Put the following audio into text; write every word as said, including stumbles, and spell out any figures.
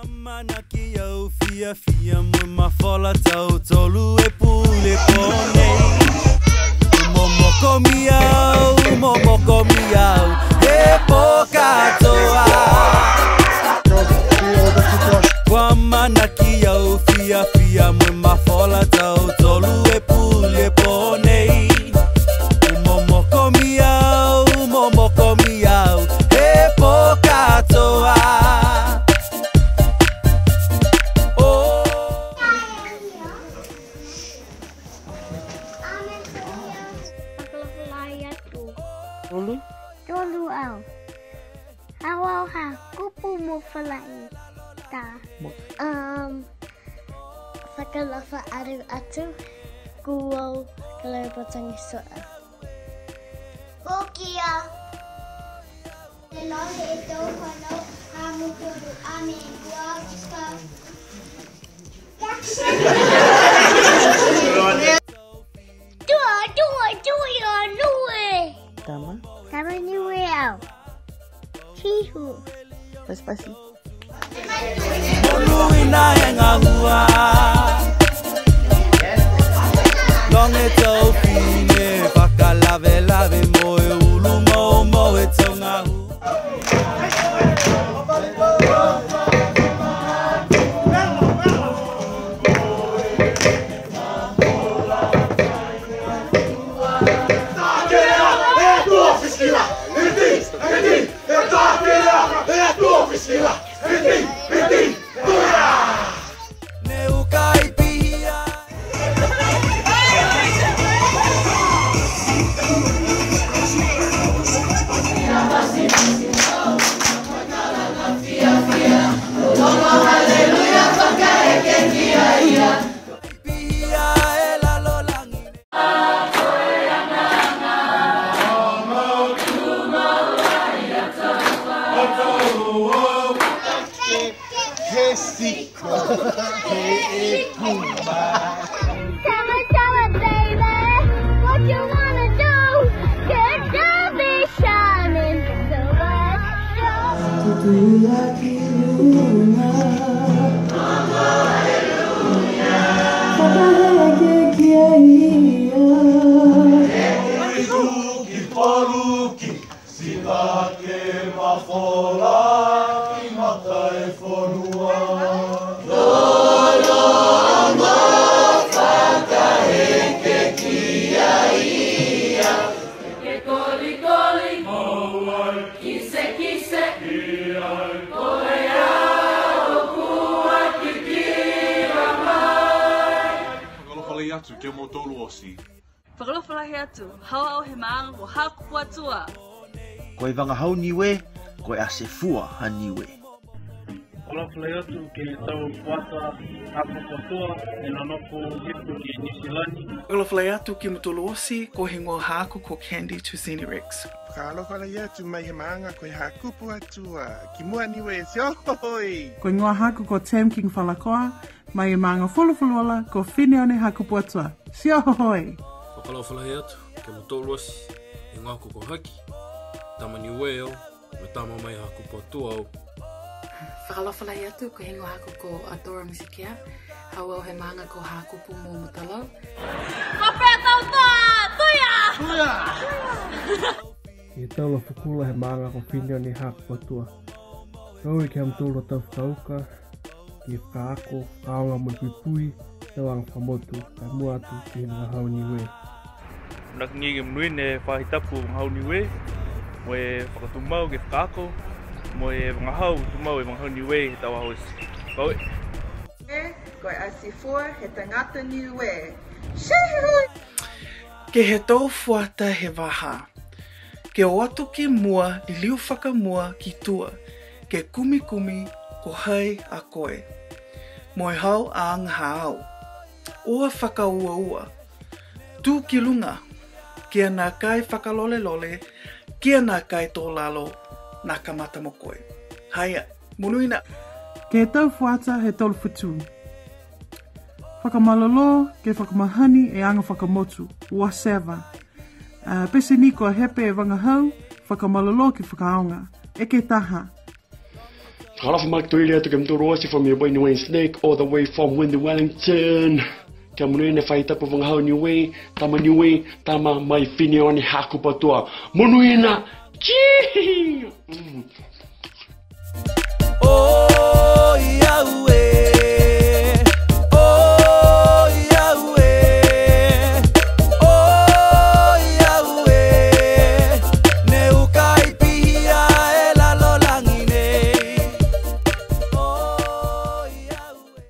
Amanaki au fiafia mo e mafola tautolu e pule pō nei. Momoko mi au, momoko mi au, he pō katoa. Kua amanaki au fiafia mo e mafola tautolu e pule pō nei. Momoko mi au, momoko mi au, he pō katoa. Oh. Fakalofa lahi atu. Tolu. Tolu au. Haau au ha kupu mo Falaita. Mo. Um, fakalofa lahi atu. Ko au Kalaipatangi Soa. Ko kia. Te lohe e tau fanau, ha mutolu, amen, kua kika. Tua, tua, tua, ia Niue. Tama? Tama Niue au. Tihu. Pasipasi. Monuina e gahua. Loga e tau fifine fakalavelave mo e ulu moumou e tau gahua. He siko, he kumau. Tell it, tell it, baby. What you wanna do? Good job, be shining. So what? Tutuila ki luga. Fakaheke ki a ia. Ki polu ki. Sitake mafola ki mata e fonua. Lologo fakaheke ki a ia. Ke kolikoli. Mou ai. Kisekise. Ia. Ko e au kua kitia mai. Fakalofa lahi atu ke moutolu oti. Fakalofa lahi atu, haau au he maaga ko Hakupu Atua. Ko e vagahau Niue, ko e asefua ha Niue. Fakalofa lahi atu ke he tau fuata Hakupu Atua, ne nonofo hifo ki Niu Silani. Fakalofa lahi atu ke he mutolu oti, ko e heigoa haaku ko Candy Tusini Rex. Fakalofa lahi atu mai he maaga ko e Hakupu Atua, ki mua Niue, siohoi! Ko e heigoa haaku ko Tam King Falakoa, mai he maaga fulufuluola ko Fineone Hakupu Atua. Siohoi! Fakalofa lahi atu ke he mutolu oti, heigoa ko Kohaki, tama Niue au, mo e tama mai Hakupu Atua au. Fakalofa lahi atu, ko e heigoa haaku ko Adora Misikea, haau au he maaga ko Hakupu mo Mutalau. Ko e pea tau toa, tuia! Tuia! Ke he tau lafukula he maaga ko Fineone Hakupu Atua. Ko e ke he ha mutolu a tau fakauka, ke fakaako, fakaaoga mo e puipui, tau aga fakamotu, ka mua atu ke he vagahau Niue. Amanaki ke monuina e faahi tapu vagahau Niue, mo e fakatumau ke fakaako, mo e vagahau tumau e vagahau Niue he tau aho oti. Fakaaue. Ko e asefua he tagata Niue. Ke he tau fuata he vahā. Ke o atu ki mua, liliu fakamua ki tua, ke kumikumi ko hai a koe. Mo e hau a aga haau. Ua fakauaua. Tū ki luga, kia nākai fakalolelole, kia nākai tō lalo, nā kamata mo koe. Haia, monuina. Ke he tau fuata he tolu fitu. Fakamalolō, ke fakamahani e aga fakamotu, ua seva. A, pete ni kua hepe e vagahau, fakamalolō ke fakaaoga. Eke taha. Kalofa makehe atu ke he mutolu oti from your boy Niue Snake, all the way from Windy Wellington. Kia monuina e faahi tapu vagahau Niue, tama Niue, tama mai Fineone Hakupu Atua. Monuina! Tchee! Mm. Oi, aue. Oi, aue. Oi, aue. Ne uka i pihia e lalolagi nei. Oi, aue.